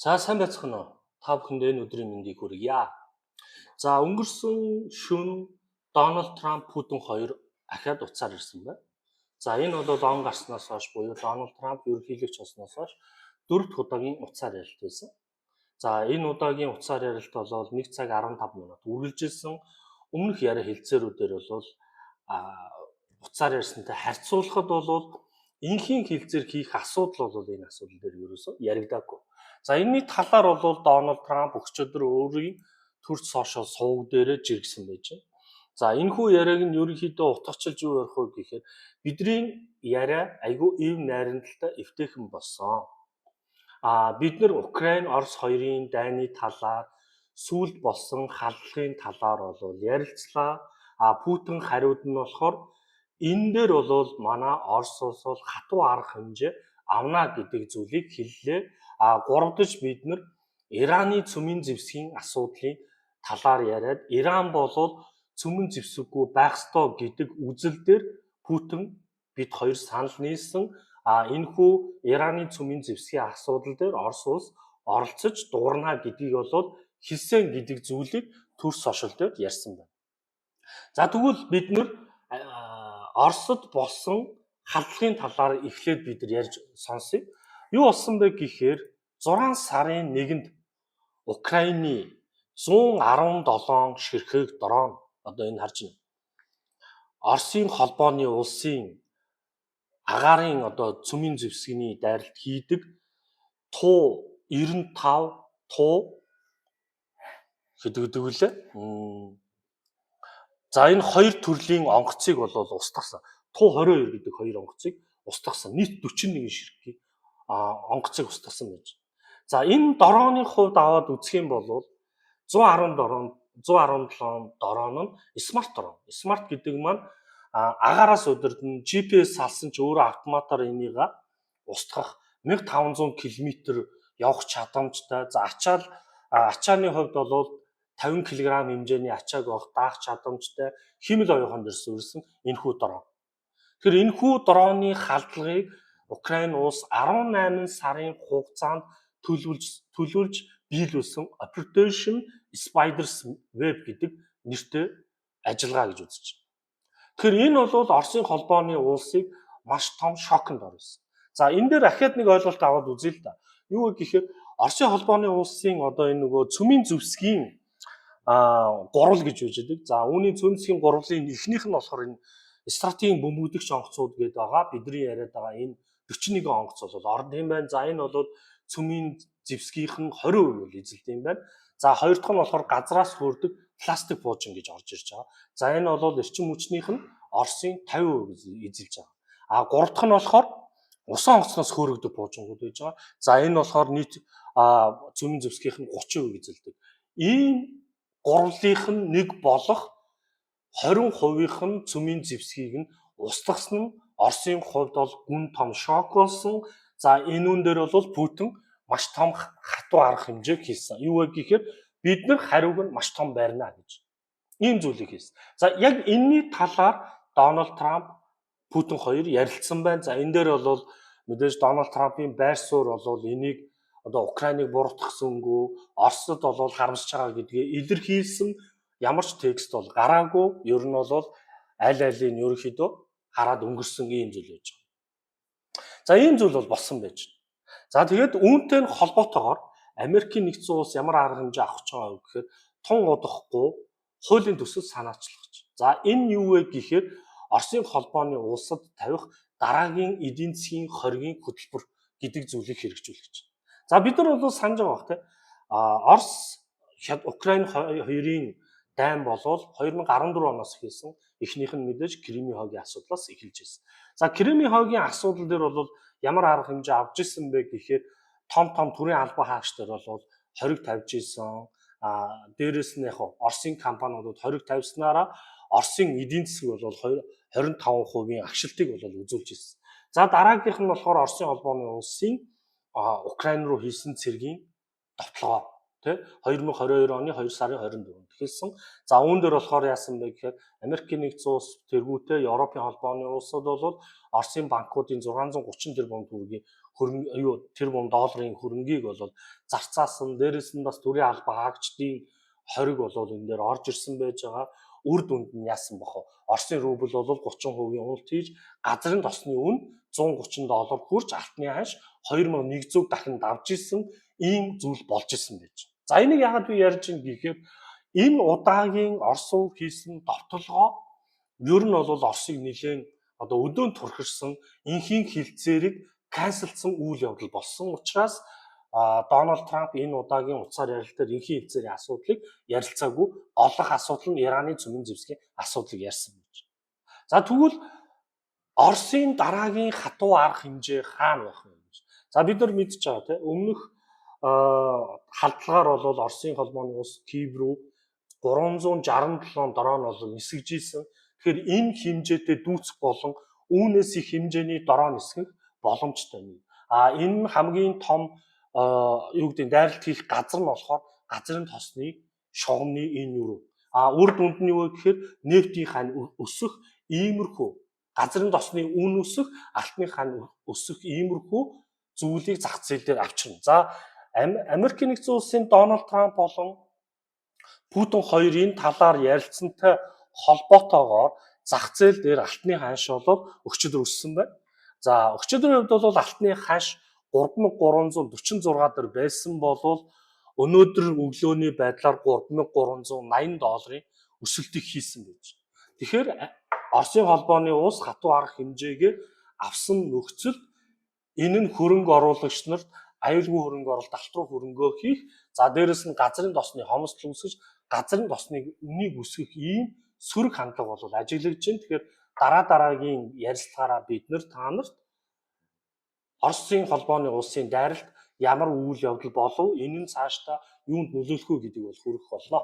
За, сайн байцгаана уу? Та бүхэнд энэ өдрийн мэндийг хүргье. За, өнгөрсөн шөнө Дональд Трамп, Путин хоёр ахиад утсаар ярьсан байна. За, энэ бол он гарснаас хойш буюу Дональд Трамп ерөнхийлөгч болсноос хойш дөрөв дэх удаагийн утсаар ярилт байсан. За, энэ удаагийн утсаар ярилт бол 1 цаг 15 минут үргэлжилсэн. Өмнөх яриа хэлцээрүүдээр бол утсаар ярьсантай харьцуулахад бол энхийн хэлцээр хийх асуудал бол энэ асуудал дээр ерөөсөө яригдаагүй. За, энэний талаар бол Дональд Трамп өчигдөр өөрийн Truth Social суваг дээрээ жиргэсэн байж байна. За, энэхүү яриаг нь ерөнхийдөө утгачлж юу ярих вэ гэхээр бидний яриа айгүй ив найрамдалтай, эвтэйхэн болсон. Бид нар Украин, Орос хоёрын дайны талаар, сүүлд болсон халдлагын талаар бол ярилцлаа. Путин хариуд нь болохоор энэ дээр бол манай Орос улс бол хатуу арга хэмжээ авна гэдэг зүйлийг хэллээ. Гуравдаж бид нар Ираны цөмийн зэвсгийн асуудлын талаар яриад, Иран болол цөмөн зэвсэггүй байх ёстой гэдэг үзэл дээр Путин бид хоёр санал нийлсэн. Энэхүү Ираны цөмийн зэвсгийн асуудал дээр Орос улс оролцож дуурна гэдгийг бол хэлсэн гэдэг зүйлийг Truth Social дээр ярьсан байна. За, тэгвэл бид нар Оросод болсон халдлагын талаар эхлээд бид нар ярьж сонсъё. Юу болсон бэ гэхээр 6 сарын 1-нд Украины 117 ширхэг дрон, одоо энэ харж байна. Оросын холбооны улсын агаарын одоо цөмийн зэвсэгний дайралт хийдэг Ту 95, Ту гэдэг үлээ. За, энэ хоёр төрлийн онгоцыг бол устгасан. Ту 22 гэдэг хоёр онгоцыг устгасан. Нийт 41 ширхгийн онгоцыг устгасан байж. За, энэ дроны хувьд аваад үзэх юм бол 117 117 дрон нь smart дрон. Smart гэдэг маань агаараас удирдан, GPS салсан ч өөрөө автоматар энийг устгах, 1500 км явах чадамжтай. За, ачааны хувьд бол 50 кг хэмжээний ачааг авах даах чадамжтай, хиймэл оюун дээр суурилсан энэхүү дрон. Тэгэхээр энэхүү дроны халдлагыг Украин улс 18 сарын хугацаанд төлөвлөж биелүүлсэн Operation Spider's Web гэдэг нэртэй ажиллагаа гэж үзэж байна. Тэгэхээр энэ бол Оросын холбооны улсыг маш том шоконд оруулсан. За, энэ дээр ахиад нэг ойлголт аваад үзье л да. Юу вэ гэхээр Оросын холбооны улсын одоо энэ нөгөө цөмийн зэвсгийн гурвал гэж байж байдаг. За, үүний цөм зэвсгийн гурвлын эхнийх нь болохоор энэ стратегийн бөмбөгдөгч онгоцууд гэдэг байгаа. Бидний яриад байгаа энэ 41 онгоц бол ордог юм байна. За, энэ бол цөмийн зэвсгийнх нь 20% бол эзэлдэг юм байна. За, хоёр дахь нь болохоор газраас хөөрдөг пластик пуужин гэж орж ирж байгаа. За, энэ бол эрчим хүчнийх нь Оросын 50% эзэлж байгаа. Гурав дахь нь болохоор усан онгоцноос хөөрөгдөг пуужингууд байж байгаа. За, энэ болохоор нийт цөмийн зэвсгийнх нь 30% эзэлдэг. Ийм гурвлынх нь нэг болох 20%-ийнх нь цөмийн зэвсгийг нь устгасан нь Оросын хувьд бол гүн том шок болсон. За, энэ үн дээр бол Путин маш том хатуу арга хэмжээг хийсэн. Юу вэ гэхээр бид нар хариуг нь маш том барина гэж. Ийм зүйлийг хийсэн. За, яг энэний талаар Дональд Трамп, Путин хоёр ярилцсан байна. За, энэ дээр бол мэдээж Дональд Трампын байр суурь бол энийг одоо Украиныг буруутгасангүй, Оросд бол харамсаж байгаа гэдгээ илэрхийлсэн ямар ч текст бол гараагүй. Ер нь бол аль алийг ерөнхийдөө хараад өнгөрсөн ийм зүйл байж байгаа. За, ийм зүйл бол болсон байж байна. За, тэгээд үүнтэй нь холбоотойгоор Америкийн нэгдсэн улс ямар арга хэмжээ авах гэж байгаа вэ гэхээр тун удахгүй хуулийн төсөл санаачлах гэж. За, энэ юу вэ гэхээр Оросын холбооны улсад тавих дараагийн эдийн засгийн хоригын хөтөлбөр гэдэг зүйлийг хэрэгжүүлэх гэж. За, бид нар бол санаж байгаа бах, те. Орос, Украин хоёрын дайн болвол 2014 оноос эхэлсэн. Эхнийх нь мэдээж Кримийн хойгийн асуудлаас эхэлж байсан. За, Кримийн хойгийн асуудал дээр бол ямар арга хэмжээ авч ирсэн бэ гэхээр том том төрийн албан хаагч дээр бол хориг тавьж исэн. Дээрэс нь яг Оросын компаниудад хориг тавьснараа Оросын эдийн засаг бол 25%-ийн агшилтыг бол үзүүлж ирсэн. За, дараагийнх нь болохоор Оросын холбооны улсын Украин руу хийсэн цэргийн довтлогоо, тий, 2022 оны 2 сарын 24-нд эхэлсэн. За, үүн дээр болохоор яасан бэ гэхээр Америкийн нэгдсэн улс тэргүүтээ Европын холбооны улсууд бол Оросын банкуудын 630 тэрбум төгрөгийн хөрөнгө юу тэрбум долларын хөрөнгийг бол зарцаасан. Дээрэс нь бас төрийн албан хаагчдын хориг бол энэ дээр орж ирсэн байж байгаа. Үр дүнд нь яасан бохоо. Оросын рубль бол 30% уналт хийж, газрын тосны үн 130 доллар хүрч, алтны ханш 2100 дахин давж исэн ийм зүйл болж исэн байж. За, энийг яагаад би ярьж ин гэхээр энэ удаагийн Орос хийсэн довтолгоо ер нь бол Оросыг нэлээд одоо өдөөн турхирсан, энхийн хэлцээрийг cancel дсан үйл явдал болсон учраас Дональд Трамп энэ удаагийн утсаар ярилцалтаар энхийн хэлцээрийн асуудлыг ярилцаагүй, олох асуудал нь Ираны цөмийн зэвсгийн асуудлыг ярьсан байж. За, тэгвэл Оросын дараагийн хатуу арга хэмжээ хаана байх вэ гэж. За, бид нар мэдж байгаа, тийм, өмнөх халдлагаар бол Оросын холбооны улс Киев рүү 367 дрон бол нисгэж исэн. Тэгэхээр энэ хэмжээтэй дүүцэх болон үүнээс их хэмжээний дрон нисгэх боломжтой. А энэ хамгийн том, юу гэдэг, дайралт хийх газар нь болохоор газрын тосны шугамны энэ юу. А үр дүнд нь юу вэ гэхээр нефтийн хань өсөх иймэрхүү, газрын тосны үн өсөх, алтны хань өсөх иймэрхүү зүйлийг зах зээл дээр авчирна. За, Америкийн нэгдсэн улсын Дональд Трамп болон Путин хоёрын талаар ярилцсантай холбоотойгоор зах зээл дээр алтны ханш бол өчигдөр өссөн байна. За, өчигдрийн хувьд бол алтны ханш 3346 дээр байсан бол өнөөдөр өглөөний байдлаар 3380 долларын өсөлтийг хийсэн байж. Тэгэхээр Оросын холбооны улс хатуу арга хэмжээгээ авсан нөхцөлд энэ нь хөрөнгө оруулагч нарт аюулгүй хөрөнгө оруулалт, алт руу хөрөнгөө хийх, за, дээрэс нь газрын тосны хомсдол үүсгэж, газрын тосны үнийг өсгөх ийм сөрөг хандлага бол ажиглагдаж байна. Тэгэхээр дараа дараагийн ярилцлагаараа бид нар та нарт Оросын холбооны улсын дайралт ямар үйл явдал болов, энэ нь цаашдаа юунд нөлөөлөх вэ гэдгийг бол хүргэх болно.